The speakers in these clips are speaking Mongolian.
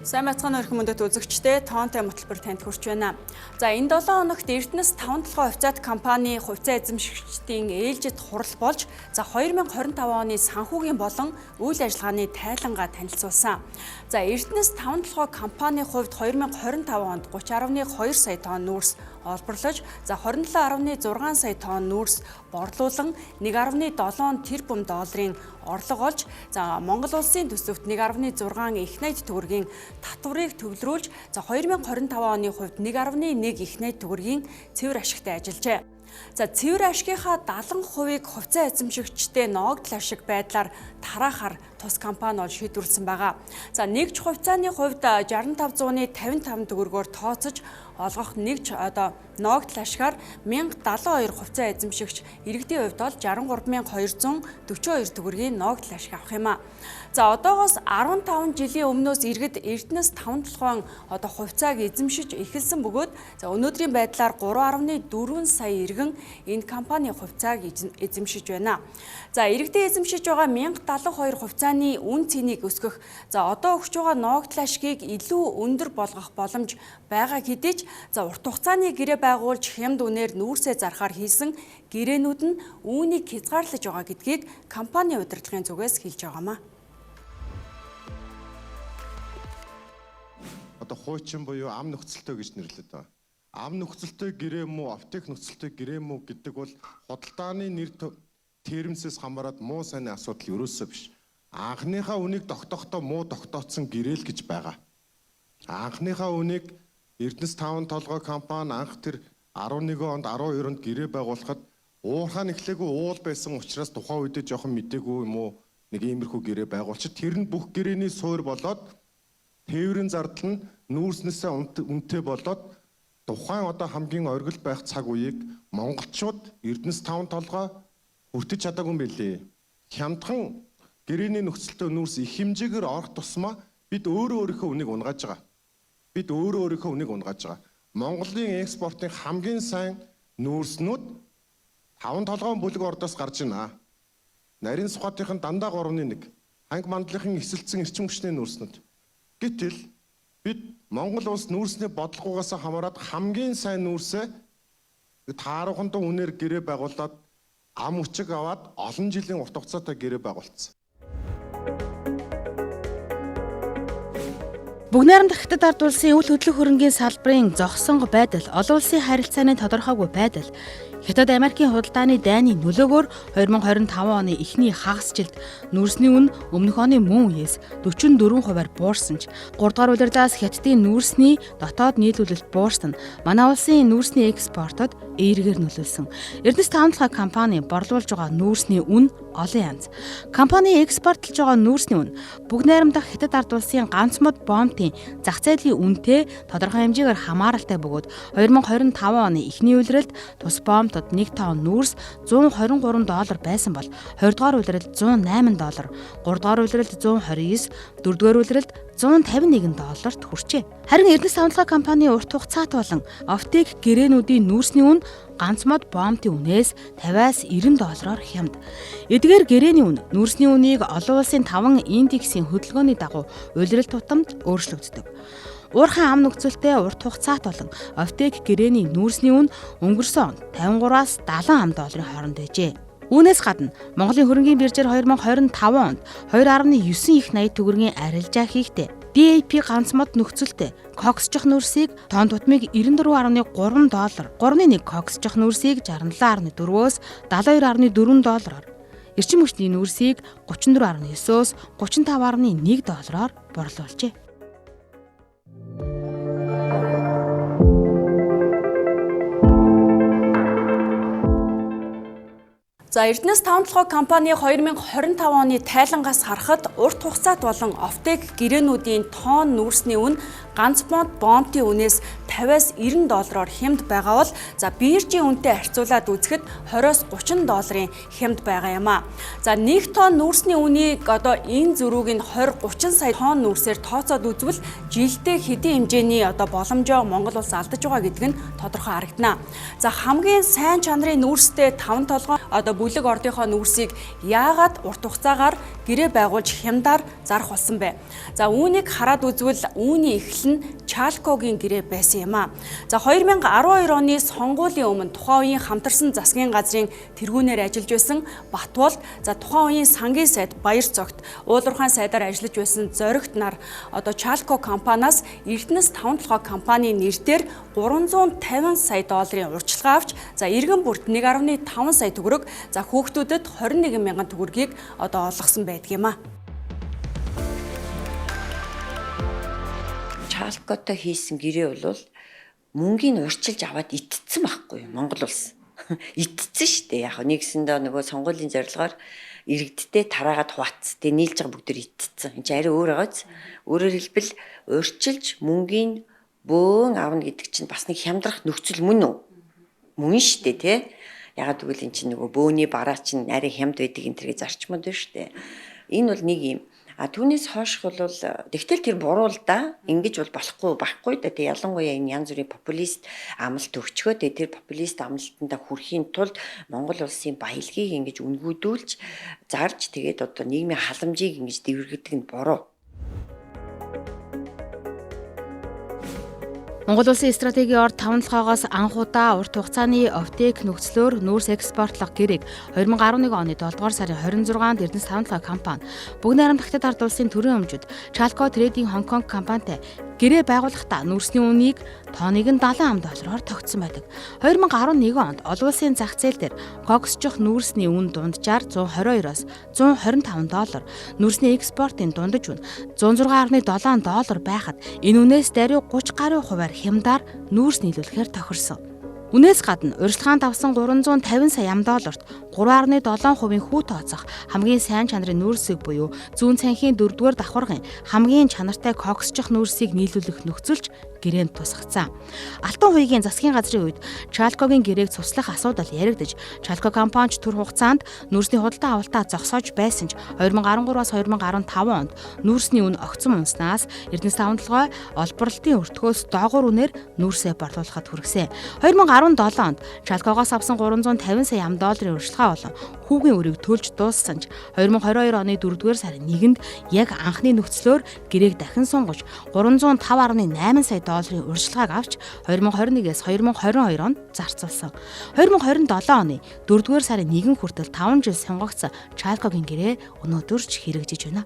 Сайн байцгаана уу эрхэм мөндөт үзэгчдээ, тоонтой мөтөлбөр танд хүрч байна. За энэ 7 хоногт Эрдэнэс 5 толгой хувьцаат компани хувьцаа эзэмшигчдийн ээлжит хурал болж за 2025 оны санхүүгийн болон үйл ажиллагааны тайлангаа танилцуулсан. За Эрдэнэс 5 толгой компани хувьд 2025 онд 30.2 сая тонн нүүрс олборлож за 27.6 сая тонн нүүрс борлуулан 1.7 тэрбум долларын орлого олж за Монгол улсын төсөвт 1.6 их найд төгрөгийн татварыг төвлөрүүлж за 2025 оны хувьд 1.1 их найд төгрөгийн цэвэр ашигтай ажиллажээ. За цэвэр ашигынхаа 70%-ийг хувьцаа эзэмшигчдээ ноогдол ашиг байдлаар тараахаар тус компани бол шийдвэрлсэн байгаа. За нэгж хувьцааны хувьд 6555 төгрөгөөр тооцож олгох нэгж одоо ноогдол ашгаар 1072 хувьцаа эзэмшигч иргэдийн хувьд бол 63242 төгрөгийн ноогдол ашиг авах юм а. За одоогоос 15 жилийн өмнөөс иргэд Эрдэнэс 5 толгойн одоо хувьцааг эзэмшиж эхэлсэн бөгөөд за өнөөдрийн байдлаар 3.4 сая иргэн энэ компани хувьцааг эзэмшиж байна. За иргэдийн эзэмшиж байгаа 1072 хувьцааны үн цэнийг өсгөх за одоо өгч байгаа ноогдол ашгийг илүү өндөр болгох боломж байгаа хэдий ч за урт хугацааны гэрээ байгуулж хямд үнээр нүүрсээ зархаар хийсэн гэрээнүүд нь үүнийг хязгаарлаж байгаа гэдгийг компани удирдлагын зүгээс хэлж байгаамаа. Одоо хуучин буюу ам нөхцөлтэй гэж нэрлэдэг байгаа. Ам нөхцөлтэй гэрээ мүү, оптик нөхцөлтэй гэрээ мүү гэдэг бол худалдааны нэр термсээс хамаарат муу сайнны асуудал ерөөсөө биш. Анхныхаа үнийг тогтохдоо муу тогтооцсон гэрээл гэж байгаа. Анхныхаа үнийг Эрдэнэс 5 толгой компани анх тэр 11 онд 12 онд гэрээ байгуулахад уурхаа нэхлээгүй уул байсан учраас тухайн үедээ жоохон мдээгүй юм уу нэг иймэрхүү гэрээ байгуулчих. Тэр нь бүх гэрээний суур болоод тээврийн зардал нь нүүрснээсээ үнэтэй болоод тухайн одоо хамгийн оргил байх цаг үеийг монголчууд Эрдэнэс 5 толгой хүртэж чадаагүй юм билээ. Хямдхан гэрээний нөхцөлтөө нүүрс их хэмжээгээр орох тусмаа бид өөрөө өөрийнхөө үнийг унгааж байгаа. Бид өөрөө өөрийнхөө үнийг унгааж байгаа. Монголын экспортын хамгийн сайн нүүрснүүд 5 толгойн бүлэг ордоос гарч байна. Нарийн Сүхбаатынх нь дандаа 3.1, ханг мандлынхан эсэлтсэн эрчим хүчний нүүрснүүд. Гэтэл бид Монгол улс нүүрсний бодлогоогоос хамаарат хамгийн сайн нүүрсээ таарахандаа үнээр гэрээ байгуулад ам өчиг аваад олон жилийн урт хугацаатай гэрээ байгуулсан. Бүгд найрамдах Хятад ард улсын үл хөдлөх хөрөнгийн салбарын зогсонго байдал, олон улсын харилцааны тодорхойгүй байдал, Хятад Америкийн худалдааны дайны нөлөөгөөр 2025 оны эхний хагас жилд нүүрсний үн өмнөх оны мөн үеэс 44%-аар буурсан ч 3 дугаар улирлаас Хятадын нүүрсний дотоод нийлүүлэлт буурсан нь манай улсын нүүрсний экспортод эергээр нөлөөлсөн. Эрдэнэс 5 толгой компани борлуулж байгаа нүүрсний үн олон янз. Компани экспортлж байгаа нүүрсний үн бүгд найрамдах Хятад ард улсын ганц мод бомтын зах зээлийн үнэтэй тодорхой хэмжээгээр хамааралтай бөгөөд 2025 оны эхний улиралд тус бомтод 1 тонн нүүрс 123 доллар байсан бол 20 дугаар улиралд 108 доллар, 3 дугаар улиралд 129, 4 дугаар улиралд 151 долларт хүрчээ. Харин Эрдэнэс 5 толгой компани урт хугацаат болон оптик гэрээнүүдийн нүүрсний үн ганц мод бомтын үнээс 50-аас 90 доллараар хямд. Эдгээр гэрээний үн нүүрсний үнийг олон улсын 5 индексийн хөдөлгөөний дагуу улирал тутамд өөрчлөгддөг. Уурхайн ам нөхцөлтэй урт хугацаат болон оптик гэрээний нүүрсний үн өнгөрсөн онд 53-аас 70 ам долларын хооронд байжээ. Үүнээс гадна Монголын хөрөнгийн биржээр 2025 онд 2.9 их 80 төгрөгийн арилжаа хийхдээ DAP ганц мод нөхцөлтэй коксжих нүүрсийг тонн тутмыг 94.3 доллар, 3.1 коксжих нүүрсийг 67.4-өөс 72.4 доллараар, эрчим хүчний нүүрсийг 34.9-өөс 35.1 доллараар борлуулжээ. За Эрдэнэс 5 толгой компани 2025 оны тайлангаас харахад урт хугацаат болон оптик гэрээнүүдийн тонн нүүрсний үн ганц фунт бонтын үнээс 50-аас 90 доллараар хямд байгаа бол за биржийн үнэтэй харьцуулаад үзэхэд 20-оос 30 долларын хямд байгаа юм а. За 1 тонн нүүрсний үнийг одоо энэ зөрүүг нь 20 30 сая тонн нүүрсээр тооцоод үзвэл жилдээ хэдийн хэмжээний одоо боломжоо Монгол улс алдаж байгаа гэдэг нь тодорхой харагдана. За хамгийн сайн чанарын нүүрстэй 5 толгой одоо бүлэг ордынхоо нүүрсийг яагаад урт хугацаагаар гэрээ байгуулж хямдаар зарах болсон бэ? За үүнийг хараад үзвэл үүний эхлэл нь Чалкогийн гэрээ байсан юм а. За 2012 оны сонгуулийн өмнө тухайн үеийн хамтарсан засгийн газрын тэргүүнээр ажиллаж байсан Батболд, за тухайн үеийн сангийн сайд Баярцогт, Уулуурхайн сайдаар ажиллаж байсан Зоригт нар одоо Чалко компаниас Эрдэнэс 5 толгой компанийн нэрээр 350 сая долларын урьдчилгаа авч, за иргэн бүрт 1.5 сая төгрөг, за хүүхдүүдэд 21 мянган төгрөгийг одоо олгосон байдаг юм а. Чалкотой хийсэн гэрээ бол мөнгийг урьдчилж аваад итцсэн байхгүй юу Монгол улс. Итцсэн шүү дээ. Яг нэгсэндээ нөгөө сонгуулийн зорилгоор иргэдтэй тараагаад хуваацсан. Тэгээ нийлж байгаа бүгд итцсэн. Энд чинь арай өөр байгааз. Өөрөөр хэлбэл урьдчилж мөнгийг бөөн авна гэдэг чинь бас нэг хямдрах нөхцөл мөн үү? Мөн шүү дээ, тий? Ягаад гэвэл эн чинь нөгөө бөөний бараа чинь арай хямд байдаг энэ төрлийн зарчмууд байна шүү дээ. Энэ бол нэг юм. А түүнээс хойш бол тэгтэл тэр буруу л да. Ингэж бол болохгүй байхгүй да. Тэг ялангуяа энэ янз бүрийн популист амлалт өгчгөө. Тэг тэр популист амлалтандаа хүрэхийн тулд Монгол улсын баялагийг ингэж үнгүүдүүлж зарж тэгээд одоо нийгмийн халамжийг ингэж дэвэргэдэг нь буруу. Монгол улсын стратегийн орд таван толгоогоос анх удаа урт хугацааны офтек нөхцлөөр нүүрс экспортлох гэрээг 2011 оны 7 дугаар сарын 26-нд Эрдэнэс таван толгой компани Бүгд найрамдах Хятад ард улсын төрийн өмчөд Chalco Trading Hong Kong компанитай гэрээ байгуулахдаа нүүрсний үнийг тоныг нь 70 ам доллараар тогтсон байдаг. 2011 онд олон улсын зах зээл дээр коксжих нүүрсний үн дунджаар 122-оос 125 доллар, нүүрсний экспортын дундаж үн 106.7 доллар байхад энэ үнээс даруй 30 гаруй хувиар хямдаар нүүрс нийлүүлэхээр тохирсон. Үнээс гадна урьдчилгаанд авсан 350 сая ам долларт 3.7% хүү тооцох хамгийн сайн чанарын нүүрсийг буюу зүүн цанхийн 4-р давхаргын хамгийн чанартай коксжих нүүрсийг нийлүүлэх нөхцөлч гэрээнд тусгацсан. Алтан хуйгийн засгийн газрын үед Чалкогийн гэрээг цуслах асуудал яригдаж, Чалко компанич төр хугацаанд нүүрсний худалдан авалтаа зогсоож байсан ч 2013-аас 2015 онд нүүрсний үн огцом унснаас Эрдэнэс таван толгой олборлолтын өртгөөс доогуур үнээр нүүрсээ борлуулахад хүргэсэн. 2017 онд Чалкогоос авсан 350 сая ам долларын урьдчилгаа болон хүүгийн өрийг төлж дууссан ч 2022 оны 4-р сарын 1-нд яг анхны нөхцлөөр гэрээг дахин сунгаж 305.8 сая долларын урьдчилгааг авч 2021-ээс 2022 онд зарцуулсан. 2027 оны 4-р сарын 1 хүртэл 5 жил сонгогдсон Чалкогийн гэрээ өнөөдөр ч хэрэгжиж байна.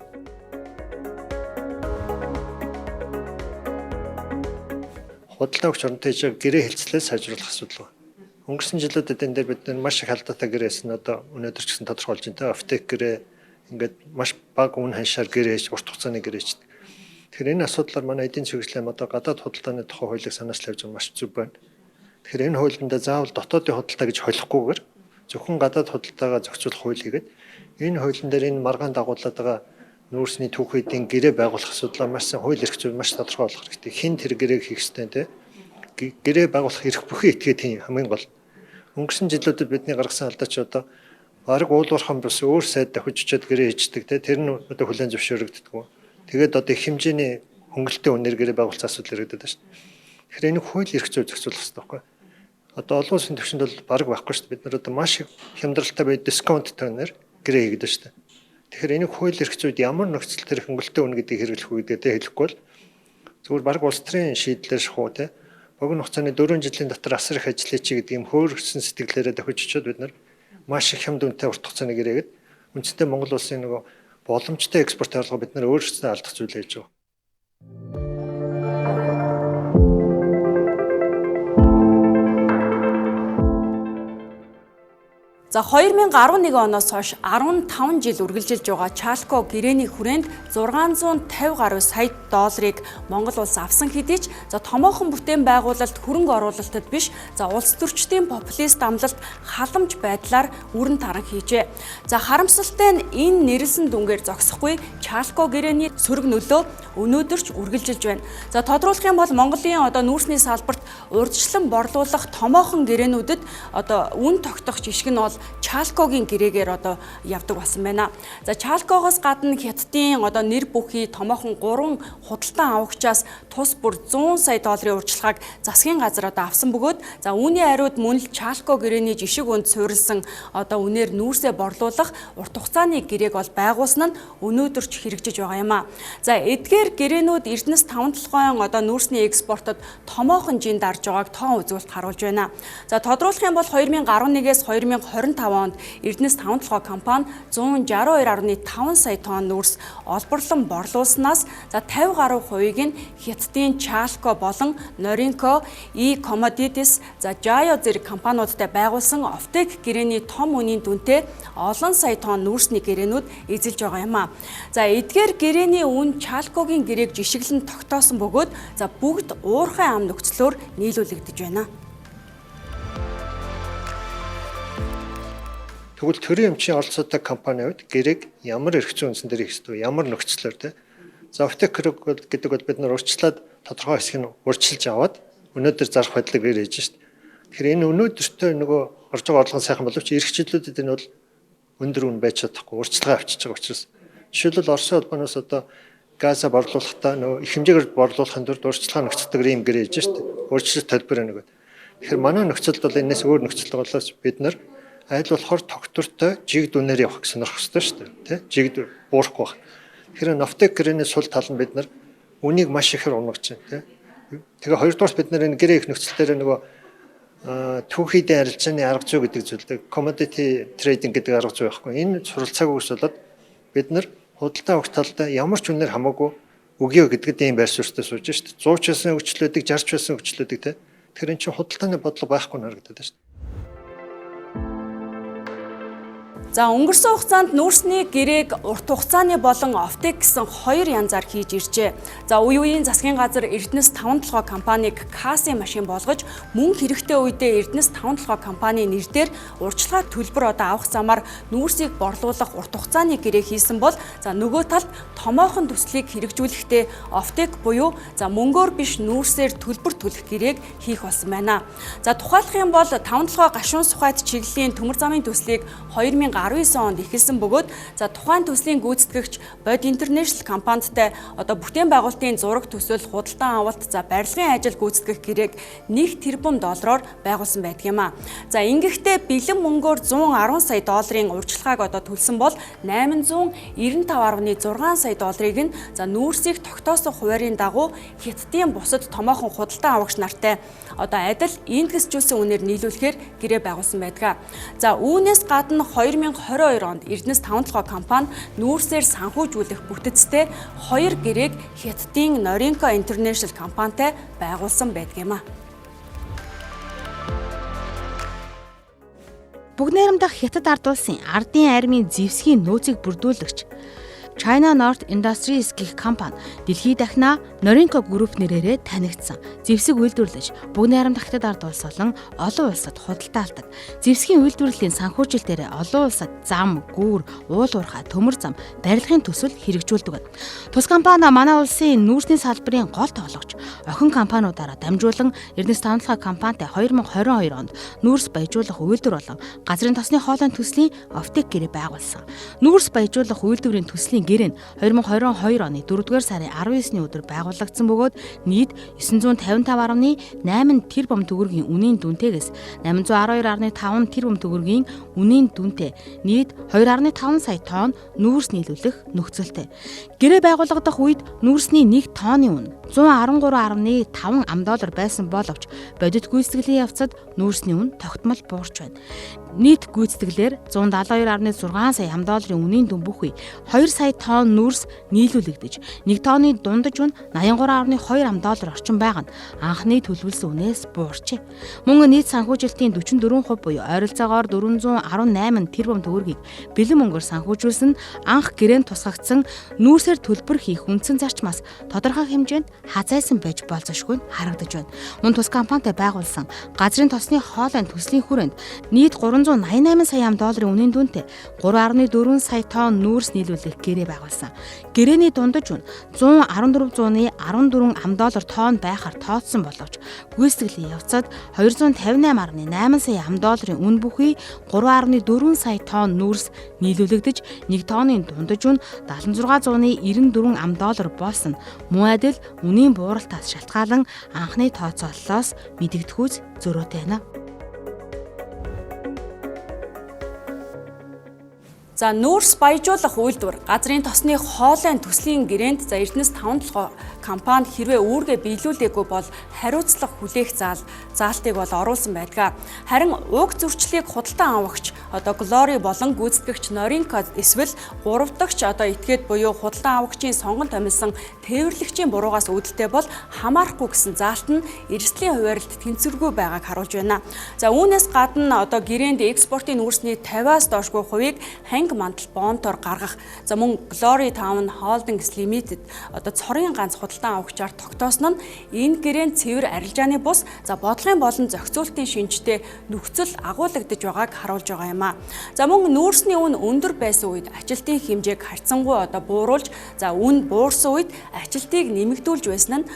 Худалдаа өгч оронтой хийж гэрээ хэлцлээ сайжруулах асуудал байна. Өнгөрсөн жилүүдэд энэ дээр бид нар маш их алдаатай гэрээсэн одоо өнөөдөр ч гэсэн тодорхой болж байна. Офтек гэрээ ингээд маш бага үн ханшаар гэрээ хийж урт хугацааны гэрээ хийдэг. Тэгэхээр энэ асуудлаар манай эдийн засгийн одоо гадаад худалдааны тухай хуулийг санаачлал явж байгаа маш зөв байна. Тэгэхээр энэ хуулиндаа заавал дотоодын худалдаа гэж холихгүйгээр зөвхөн гадаад худалдаагаа зохицуулах хууль хийгээд энэ хуулийн дээр энэ маргаан дагуулад байгаа нүүрсний түүхийдийн гэрээ байгуулах асуудлаа маш сайн хууль эрх зүй маш тодорхой болох хэрэгтэй. Хэн тэр гэрээг хийх ёстой те гэрээ байгуулах эрх бүхий этгээд тийм хамгийн гол. Өнгөрсөн жилүүдэд бидний гаргасан алдаа ч одоо бараг уулуурхан бус өөр сайд давхиж очиод гэрээ хийждэг те тэр нь одоо хүлээн зөвшөөрөгддөг. Тэгээд одоо их хэмжээний хөнгөлөлтийн үнээр гэрээ байгуулсан асуудал яригдаад байна шүү дээ. Тэгэхээр энэ хууль эрх зүй зохицуулах хэрэгтэй байхгүй. Одоо олон улсын түвшинд бол бараг байхгүй шүү дээ. Бид нар одоо маш их хямдралтай бай дисконттай үнээр гэрээ хийгдэн шүү дээ. Тэгэхээр энэ хууль эрх зүйд ямар нөхцөл төр хөнгөлөлтийн үн гэдгийг хэрэглэх үү гэдгээ хэлэхгүй бол зүгээр бараг улс төрийн шийдлэр шахуу те богино хугацааны 4 жилийн дотор асар их ажиллая чи гэдэг юм хөөрсөн сэтгэлээрээ давхиж очиод бид нар маш их хямд үнэтэй урт хугацааны гэрээгээд үндсэндээ Монгол улсын нөгөө боломжтой экспорт авилгаа бид нар өөрсдөө алдах зүйл хийж байгаа. За 2011 оноос хойш 15 жил үргэлжилж байгаа Чалко гэрээний хүрээнд 650 гаруй сая долларыг Монгол улс авсан хэдий ч за томоохон бүтээн байгуулалт хөрөнгө оруулалтад биш за улс төрчдийн популист амлалт халамж байдлаар үрэн таран хийжээ. За харамсалтай нь энэ нэрлсэн дүнгээр зогсохгүй Чалко гэрээний сөрөг нөлөө өнөөдөр ч үргэлжилж байна. За тодруулах юм бол Монголын одоо нүүрсний салбарт урьдчилан борлуулах томоохон гэрээнүүдэд одоо үн тогтох жишг нь бол Чалкогийн гэрээгээр одоо явдаг болсон байна. За Чалкогоос гадна Хятадын одоо нэр бүхий томоохон 3 худалдан авагчаас тус бүр 100 сая долларын урьдчилгааг засгийн газар одоо авсан бөгөөд за үүний хариуд мөн л Чалко гэрээний жишг үнд суурилсан одоо үнээр нүүрсээ борлуулах урт хугацааны гэрээг бол байгуулсан нь өнөөдөр ч хэрэгжиж байгаа юм а. За эдгээр гэрээнүүд Эрдэнэс таван толгойн одоо нүүрсний экспортод томоохон жин дарж байгааг тоон үзүүлэлт харуулж байна. За тодруулах юм бол 2011-ээс 2025 онд Эрдэнэс таван толгой компани 162.5 сая тонн нүүрс олборлон борлуулснаас за 50 гаруй хувийг нь Хятадын Chalco болон Norinco, E-Commodities, за Jayo зэрэг компаниудтай байгуулсан Офтек гэрээний том үнийн дүнтэй олон сая тонн нүүрсний гэрээнүүд эзэлж байгаа юм а. За эдгээр гэрээний үн Chalco-гийн гэрээг жишиглэн тогтоосон бөгөөд за бүгд уурхай ам нөхцлөөр нийлүүлэгдэж байна. Тэгвэл төрийн эмчийн оролцоотой компани хувьд гэрээг ямар эрх зүйн үндсэн дээр хийх ёстой, ямар нөхцлөөр те. За офтек гэдэг бол бид нар урьдчилаад тодорхой хэсгийг нь урьдчилж аваад өнөөдөр зарах байдлыг гэрээ хийж шít. Тэгэхээр энэ өнөөдөртөө нөгөө орж байгаа орлого нь сайхан боловч эрх жилүүдэд энэ бол өндөр үн байж чадахгүй урьдчилгаа авчиж байгаа учраас жишээлбэл Оросын холбооноос одоо газа борлуулахдаа нөгөө их хэмжээгээр борлуулахын тулд урьдчилгаа нөхцөлтэйгээр ийм гэрээ хийж шít. Урьдчилт төлбөр нөгөө. Тэгэхээр манай нөхцөлд бол энэс өөр нөхцөл болоос бид нар аль болохоор тогтвортой жиг дүнээр явах гэсэн сонирхох ёстой шүү дээ. Тэ? Жиг буурахгүй байх. Тэгэхээр Нофтек гэрээний сул тал нь бид нар үнийг маш ихээр унгаж байна. Тэ? Тэгээ хоёрдугаарт бид нар энэ гэрээ их нөхцөл дээр нөгөө түүхийдээ арилжааны арга зүй гэдэг зүйлдэг commodity trading гэдэг арга зүй байхгүй. Энэ суралцаагүйс болоод бид нар худалдаа өгөх талдаа ямар ч үнээр хамаагүй өгөө гэдгэд ийм байр суурьтай сууж шүү дээ. 100 ч байсан өгчлөөдөг, 60 ч байсан өгчлөөдөг тэ. Тэгэхээр эн чинь худалдааны бодлого байхгүй нь харагдаад байна шүү дээ. За өнгөрсөн хугацаанд нүүрсний гэрээг урт хугацааны болон офтек гэсэн хоёр янзаар хийж иржээ. За үе үеийн засгийн газар Эрдэнэс таван толгой компанийг кассын машин болгож мөн хэрэгтэй үедээ Эрдэнэс таван толгой компани нэр дээр урьдчилгаа төлбөр одоо авах замаар нүүрсийг борлуулах урт хугацааны гэрээ хийсэн бол за нөгөө талд томоохон төслийг хэрэгжүүлэхдээ офтек буюу за мөнгөөр биш нүүрсээр төлбөр төлөх гэрээг хийх болсон байна. За тухайлах юм бол таван толгой гашуун сухайт чиглэлийн төмөр замын төслийг 2019 онд эхэлсэн бөгөөд за тухайн төслийн гүйцэтгэгч Бод Интернэшнл компанитай одоо бүтээн байгуулалтын зураг төсөл, худалдан авалт, за барилгын ажил гүйцэтгэх гэрээг 1 тэрбум доллараар байгуулсан байдаг юм а. За ингэхдээ бэлэн мөнгөөр 110 сая долларын урьдчилгааг одоо төлсөн бол 895.6 сая долларыг нь за нүүрсийг тогтоосон хуваарийн дагуу Хятадын бусад томоохон худалдан авагч нартай одоо адил индексжүүлсэн үнээр нийлүүлэхээр гэрээ байгуулсан байдаг. За үүнээс гадна 2022 онд Эрдэнэс таван толгой компани нүүрсээр санхүүжүүлэх бүтэцтэй хоёр гэрээг Хятадын Norinco International компанитай байгуулсан байдаг юм а. Бүгд найрамдах Хятад ард улсын ардын армийн зэвсгийн нөөцийг бүрдүүлэгч China North Industries гэх компани дэлхийд дахнаа Norinco Group нэрээрээ танигдсан. Зэвсэг үйлдвэрлэж, бүгд найрамдах Хятад ард улс болон олон улсад худалдаалдаг. Зэвсгийн үйлдвэрлэлийн санхүүжилтээр олон улсад зам, гүүр, уул уурхай, төмөр зам, барилгын төсөл хэрэгжүүлдэг. Тус компани манай улсын нүүрсний салбарын гол тоглогч. Охин компаниудаараа дамжуулан Эрдэнэс таван толгой компанитай 2022 онд нүүрс баяжуулах үйлдвэр болон газрын тосны хоолойн төслийн офтек гэрээ байгуулсан. Нүүрс баяжуулах үйлдвэрийн төслийн гэрээ нь 2022 оны 4-р сарын 19-ний өдөр байгуулагдсан бөгөөд нийт 955.8 тэрбум төгрөгийн үнийн дүнтэйгээс 812.5 тэрбум төгрөгийн үнийн дүнтэй нийт 2.5 сая тонн нүүрс нийлүүлэх нөхцөлтэй. Гэрээ байгуулагдах үед нүүрсний 1 тонны үн 113.5 ам доллар байсан боловч бодит гүйцэтгэлийн явцад нүүрсний үн тогтмол буурч байна. Нийт гүйцэтгэлээр 172.6 сая ам долларын үнийн дүн бүхий 2 сая тонн нүүрс нийлүүлэгдэж, 1 тонны дундаж үн 83.2 ам доллар орчим байгаа нь анхны төлөвлөсөн үнээс буурчээ. Мөн нийт санхүүжилтийн 44% буюу ойролцоогоор 418 тэрбум төгрөгийг бэлэн мөнгөөр санхүүжүүлсэн анх гэрээнд тусгагдсан нүүрсээр төлбөр хийх үндсэн зарчмаас тодорхой хэмжээнд хазайсан байж болзошгүй нь харагдаж байна. Мөн тус компанитай байгуулсан газрын тосны хоолойн төслийн хүрээнд нийт 388 сая ам долларын үнийн дүнтэй 3.4 сая тонн нүүрс нийлүүлэх гэрээ байгуулсан. Гэрээний дундаж үн 114.14 ам доллар тонн байхаар тооцсон боловч гүйцэтгэлийн явцад 258.8 сая ам долларын үн бүхий 3.4 сая тонн нүүрс нийлүүлэгдэж, 1 тонны дундаж үн 76.94 ам доллар болсон мөн адил үнийн бууралтаас шалтгаалan анхны тооцооллоос мэдэгдэхүйц зөрүүтэй байна. За нүүрс баяжуулах үйлдвэр газрын тосны хоолойн төслийн гэрээнд за Эрдэнэс 5 толгой компани хэрвээ үүргээ биелүүлээгүй бол хариуцлага хүлээх заалтыг бол оруулсан байдаг. Харин уг зөрчлийг худалдан авагч одоо Glory болон гүйцэтгэгч Norinco эсвэл 3 дахь одоо этгээд буюу худалдан авагчийн сонгон томилсон тээвэрлэгчийн буруугаас үүдэлтэй бол хамаарахгүй гэсэн заалт нь эрсдлийн хуваарлт тэнцвэргүй байгааг харуулж байна. За үүнээс гадна одоо гэрээнд экспортын нүүрсний 50-аас доошгүй хувийг ханги мандал бонтоор гаргах. За мөн Glory Town Holdings Limited одоо цорын ганц худалдан авагчаар тогтоосон нь энэ гэрээнд цэвэр арилжааны бус за бодлогын болон зохицуултын шинжтэй нөхцөл агуулгадж байгааг харуулж байгаа юм а. За мөн нүүрсний үн өндөр байсан үед ажилтны хэмжээг харьцангуй одоо бууруулж, за үн буурсан үед ажилтныг нэмэгдүүлж байсан нь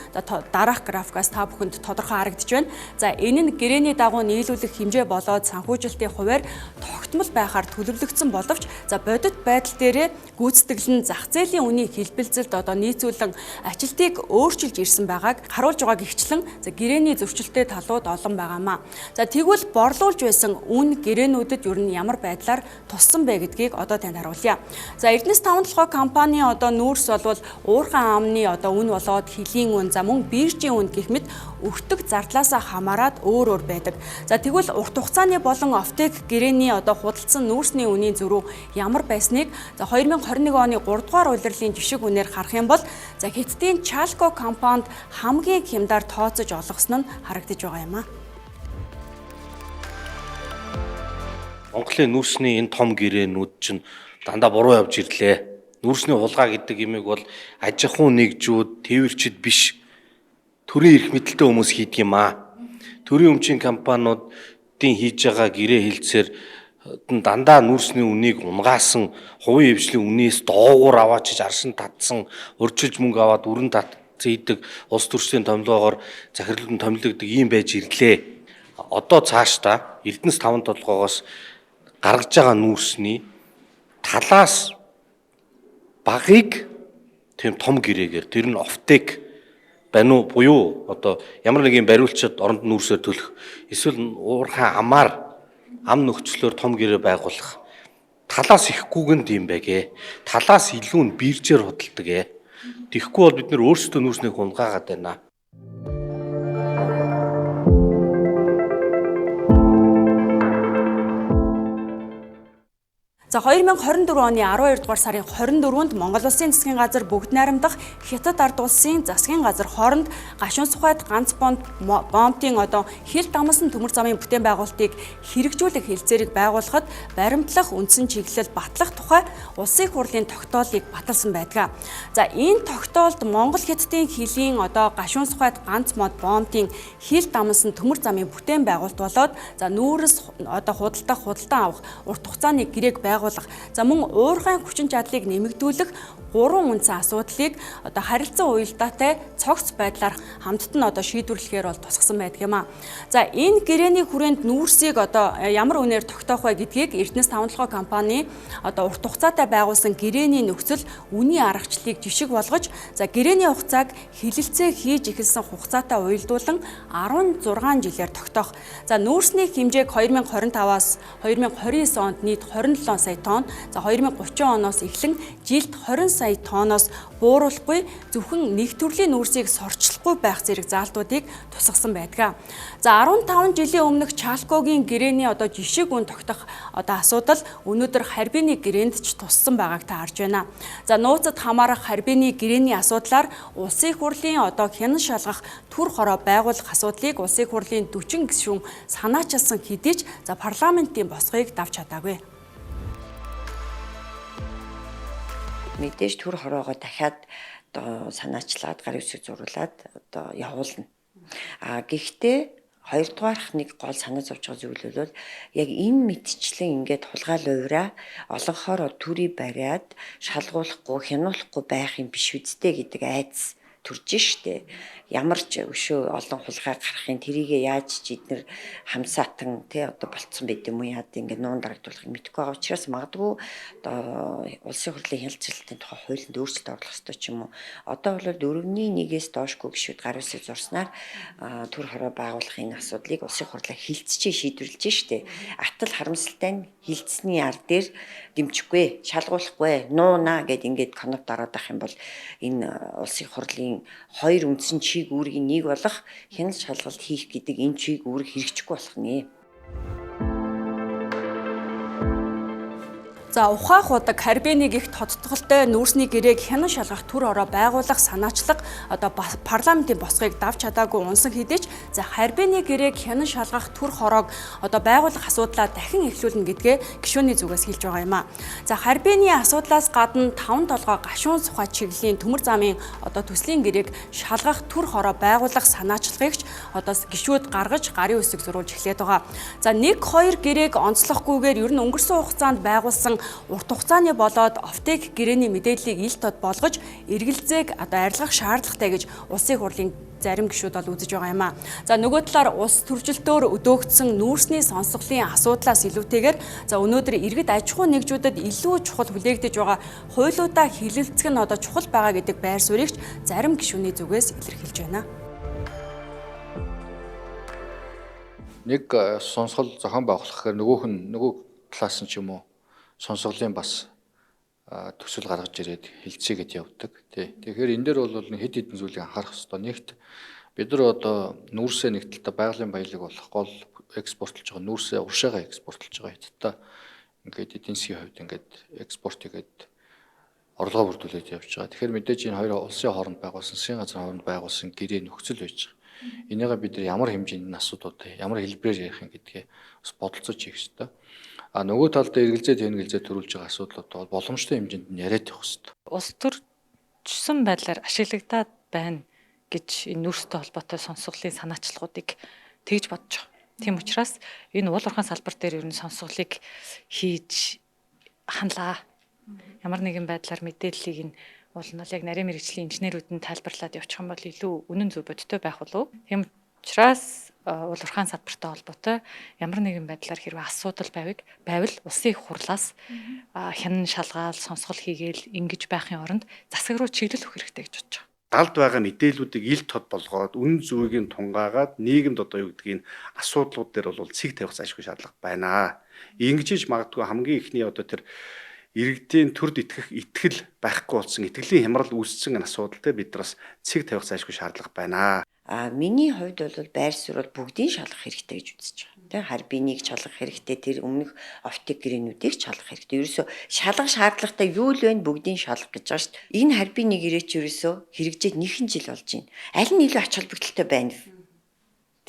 дараах графикаас та бүхэнд тодорхой харагдаж байна. За энэ нь гэрээний дагуу нийлүүлэх хэмжээ болоод санхүүжилтийн хувиар тогтмол байхаар төлөвлөгдсөн боловч за бодит байдал дээрээ гүйцэтгэл нь зах зээлийн үнийг хэлбэлзэлд одоо нийцүүлэн ажилтныг өөрчилж ирсэн байгааг харуулж байгаа гихчлэн за гэрээний зөрчилтэй талууд олон байгаамаа. За тэгвэл борлуулж байсан үн гэрээнүүдэд ер нь ямар байдлаар туссан бэ гэдгийг одоо танд харуулъя. За Эрдэнэс 5 толгой компани одоо нүүрс болвол уурхайн амны одоо үн болоод хөлийн үн, за мөн биржийн үн гэх мэт өртөг зардлаасаа хамаарат өөр өөр байдаг. За тэгвэл урт хугацааны болон офтек гэрээний одоо худалдсан нүүрсний үнийн зөрүү ямар байсныг за 2021 оны 3 дугаар улирлын жишг үнээр харах юм бол за Хятадын Chalco компанид хамгийн хямдаар тооцож олгосон нь харагдаж байгаа юм а. Монголын нүүрсний энэ том гэрээнүүд чинь дандаа буруу явж ирлээ. Нүүрсний хулгай гэдэг юмыг бол аж ахуйн нэгжүүд, тээвэрчид биш, төрийн эрх мэдэлтэй хүмүүс хийдэг юм аа. Төрийн өмчийн компаниудын хийж байгаа гэрээ хэлцээр дандаа нүүрсний үнийг унгаасан, хувийн хвшлийн үнээс доогуур аваачиж аршин татсан, урьдчилж мөнгө аваад өрн татсан хийдэг, улс төрчдийн томилгоогоор захирлууд нь томилогддог ийм байж ирлээ. Одоо цаашдаа Эрдэнэс 5 толгоогоос гаргаж байгаа нүүрсний талаас багыг тийм том гэрээгээр тэр нь офтек байна уу буюу одоо ямар нэгэн бариулчид оронд нүүрсээр төлөх эсвэл уурхай амаар ам нөхцлөөр том гэрээ байгуулах талаас ихгүй гэн тийм байгээ. Талаас илүү нь биржээр худалдаг ээ. Тэгэхгүй бол бид нэр өөрсдөө нүүрснийг хунгаагаад байна. За 2024 оны 12 дугаар сарын 24-нд Монгол Улсын засгийн газар бүгд найрамдах Хятад ард улсын засгийн газар хооронд гашуун сухайд ганц бомбын одоо хил дамсан төмөр замын бүтээн байгуулалтыг хэрэгжүүлэх хэлцээрийг байгуулахад баримтлах үндсэн чиглэл батлах тухай улсын хурлын тогтоолыг баталсан байдаг. За энэ тогтоолд Монгол Хятадын хилийн одоо гашуун сухайд ганц мод бомбын хил дамсан төмөр замын бүтээн байгуулалт болоод за нүүрс одоо худалдах, худалдан авах урт хугацааны гэрээг байгуулах, за мөн уурхайн хүчин чадлыг нэмэгдүүлэх гурван үндсэн асуудлыг одоо харилцан уялдаатай цогц байдлаар хамтд нь одоо шийдвэрлэхээр бол тусгасан байдаг юм а. За энэ гэрээний хүрээнд нүүрсийг одоо ямар үнээр тогтоох вэ гэдгийг Эрдэнэс 5 толгой компани одоо урт хугацаатай байгуулсан гэрээний нөхцөл үнийн аргачлалыг жишг болгож за гэрээний хугацааг хилэлцээ хийж эхэлсэн хугацаатай уялдуулан 16 жилээр тогтоох. За нүүрсний хэмжээг 2025-аас 2029 онд нийт 27 сая сая тонн, за 2030 оноос эхлэн жилд 20 сая тонноос бууруулахгүй зөвхөн нэг төрлийн нүүрсийг сорчлохгүй байх зэрэг заалтуудыг тусгасан байдаг. За 15 жилийн өмнөх Чалкогийн гэрээний одоо жишиг үн тогтох одоо асуудал өнөөдөр Харбины гэрээнд ч туссан байгааг та харж байна. За нууцад хамаарах Харбины гэрээний асуудлаар улсын хурлын одоо хянан шалгах төр хороо байгуулах асуудлыг улсын хурлын 40 гишүүн санаачилсан хэдий ч за парламентын босгыг давж чадаагүй. Мэдээж төр хороогоо дахиад одоо санаачлаад гарын үсэг зуруулад одоо явуулна. А гэхдээ хоёрдугаарх нэг гол санаа зовж байгаа зүйл бол яг энэ мэтчлэн ингээд хулгаал уйраа олонхоор төрий бариад шалгуулахгүй хянуулахгүй байх юм биш үсттэй гэдэг айдас төрж штэ. Ямар ч өшөө олон хулгай гарахын тэрийгэ яаж ч эднэр хамсаатан тий одоо болцсон байд юм уу яад ингээд нуун дарагдуулахыг мэдэхгүй байгаа учраас магадгүй одоо улсын хурлын хяналтын тухай хуулинд өөрчлөлт оруулах ёстой ч юм уу. Одоо бол 4-ний 1-ээс доошгүй гишүүд гар үсэг зурснаар төр хороо байгуулах энэ асуудлыг улсын хурлаа хилцчээ шийдвэрлэж штэ. Атал харамсалтай нь хилцсэний ар дээр дэмжихгүй, шалгуулахгүй, нууна гэд ингээд кноп дараад ах юм бол энэ улсын хурлын хоёр үндсэн чиг үүргийн нэг болох хяналт шалгалт хийх гэдэг энэ чиг үүрэг хэрэгжихгүй болох нэ. За ухаах удаг Харбиныг их тодтголтой нүүрсний гэрээг хянан шалгах төр ороо байгуулах санаачлаг одоо парламентын босгыг давж чадаагүй унсан хэдий ч за Харбины гэрээг хянан шалгах төр хороог одоо байгуулах асуудлаа дахин эхлүүлнэ гэдгээ гишүүний зүгээс хэлж байгаа юм а. За Харбины асуудлаас гадна 5 толгой гашуун сухай чиглэлийн төмөр замын одоо төслийн гэрээг шалгах төр хороо байгуулах санаачлагыг ч одоо гишүүд гаргаж гарын үсэг зурулж эхлээд байгаа. За 1 2 гэрээг онцлохгүйгээр ер нь өнгөрсөн хугацаанд байгуулсан урт хугацааны болоод офтек гэрээний мэдээллийг ил тод болгож эргэлзээг одоо арилгах шаардлагатай гэж улсын хурлын зарим гишүүд бол үзэж байгаа юм а. За нөгөө талаар улс төржилтөөр өдөөгдсөн нүүрсний сонсголын асуудлаас илүүтэйгээр за өнөөдөр иргэд аж ахуй нэгжүүдэд илүү чухал хүлээгдэж байгаа хуулиудаа хилэлцэх нь одоо чухал байгаа гэдэг байр суурийг зарим гишүүний зүгээс илэрхийлж байна. Нэг сонсгол зохион байгуулах гэхээр нөгөөх нь нөгөө талаас нь ч юм уу сонсголын бас төсөл гаргаж ирээд хилцээгээд явдаг тий. Тэгэхээр энэ дээр бол хэд хэдэн зүйлийг анхаарах ёстой. Нэгт бид нар одоо нүүрсээ нэг талдаа байгалийн баялаг болох гол экспортлж байгаа нүүрсээ уршаагаа экспортлж байгаа хятадтай ингээд эдийн засгийн хувьд ингээд экспорт хийгээд орлогоо бүрдүүлээд явж байгаа. Тэгэхээр мэдээж энэ хоёр улсын хооронд байгуулсан, засгийн газрын хооронд байгуулсан гэрээ нөхцөл байж байгаа. Энийгээ бид нар ямар хэмжээнд энэ асуудлуудыг ямар хэлбэрээр ярих юм гэдгээ бас бодолцож хийх ёстой. А нөгөө талд эргэлзээ тэнгэлзээ төрүүлж байгаа асуудлууд бол боломжтой хэмжээнд нь яриад явах ёстой. Улс төрчсөн байдлаар ашиглагдаад байна гэж энэ нүүрстэй холбоотой сонсголын санаачлагуудыг тэгж бодож байгаа. Тийм учраас энэ уул уурхайн салбар дээр ер нь сонсголыг хийж ханлаа. Ямар нэгэн байдлаар мэдээллийг нь уул нь бол яг нарийн мэргэжлийн инженерүүд нь тайлбарлаад явчих юм бол илүү үнэн зөв бодиттой байх болов. Тийм учраас уул уурхайн салбартай холбоотой ямар нэгэн байдлаар хэрвээ асуудал байвал улсын их хурлаас хянан шалгаал сонсгол хийгээл ингэж байхын оронд засаг руу чиглэл өгөх хэрэгтэй гэж бодож байгаа. Далд байгаа мэдээллүүдийг ил тод болгоод үнэн зөвийг нь тунгаагаад нийгэмд одоо юу гэдгийг асуудлууд дээр бол цэг тавих зайлшгүй шаардлага байна. Ингэж магадгүй хамгийн ихний одоо тэр иргэдийн төрд итгэх итгэл байхгүй болсон итгэлийн хямрал үүссэн энэ асуудал дээр бид нар бас цэг тавих зайлшгүй шаардлага байна. А миний хувьд бол байр суурь бол бүгдийг шалгах хэрэгтэй гэж үзэж байгаа. Тэ харбиныг шалгах хэрэгтэй, тэр өмнөх оптик гэрээнүүдийг шалгах хэрэгтэй. Ерөөсөө шалгах шаардлагатай юу л вэ? Бүгдийг шалгах гэж байгаа шүү дээ. Энэ харбины гэрээ чи ерөөсөө хэрэгжээд нэгэн жил болж байна. Аль нь илүү ач холбогдолтой байна вэ?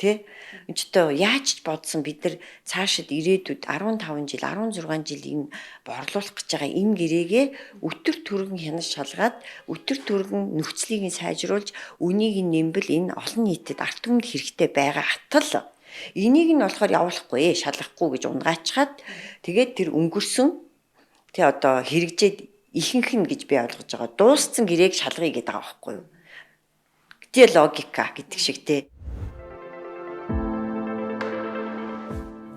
Тэ? Энд ч одоо яаж ч бодсон бид нар цаашид ирээдүйд 15 жил, 16 жил энэ борлуулах гэж байгаа энэ гэрээгээ өтөр түргэн хянаж шалгаад өтөр түргэн нөхцөлийг нь сайжруулж үнийг нь нэмбэл энэ олон нийтэд ард түмэнд хэрэгтэй байгаа атал энийг нь болохоор явуулахгүй, шалгахгүй гэж унгаачхаад тэгээд тэр өнгөрсөн тэ одоо хэрэгжээд ихэнх нь гэж би ойлгож байгаа дууссан гэрээг шалгая гэдэг байгаа байхгүй юу? Гэтэ логика гэдэг шиг тэ.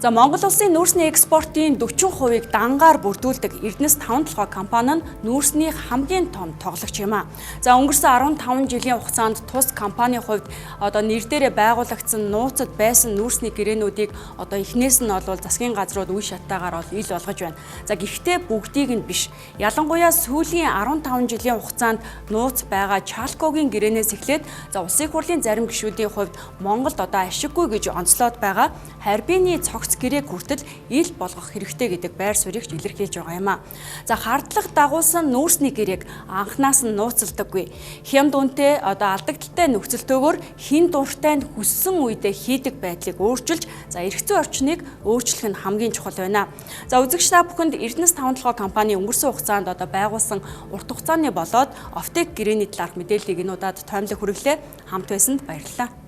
За Монгол улсын нүүрсний экспортын 40%-ыг дангаар бүрдүүлдэг Эрдэнэс 5 толгой компани нь нүүрсний хамгийн том тоглогч юм а. За өнгөрсөн 15 жилийн хугацаанд тус компанийн хувьд одоо нэр дээрээ байгуулагдсан нууцад байсан нүүрсний гэрээнүүдийг одоо эхнээс нь бол засгийн газрууд үе шаттайгаар бол ил болгож байна. За гэхдээ бүгдийг нь биш. Ялангуяа сүүлийн 15 жилийн хугацаанд нууц байгаа Чалкогийн гэрээнээс эхлээд за улсын хурлын зарим гишүүдийн хувьд Монголд одоо ашиггүй гэж онцлоод байгаа Харбины цогц гэрээг хүртэл ил болгох хэрэгтэй гэдэг байр суурийг ч илэрхийлж байгаа юм а. За хардлага дагуулсан нүүрсний гэрээг анханаас нь нууцлдаггүй. Хямд үнэтэй одоо алдагдaltaй нөхцөлтөөгөөр хин дуртай нь хүссэн үедээ хийдэг байдлыг өөрчилж за эрх зүйн орчныг өөрчлөх нь хамгийн чухал байна. За үзэгч та бүхэнд Эрдэнэс 5 толгой компани өнгөрсөн хугацаанд одоо байгуулсан урт хугацааны болоод офтек гэрээний талаарх мэдээллийг энэ удаад тоймлог хүргэлээ. Хамт байсанд баярлалаа.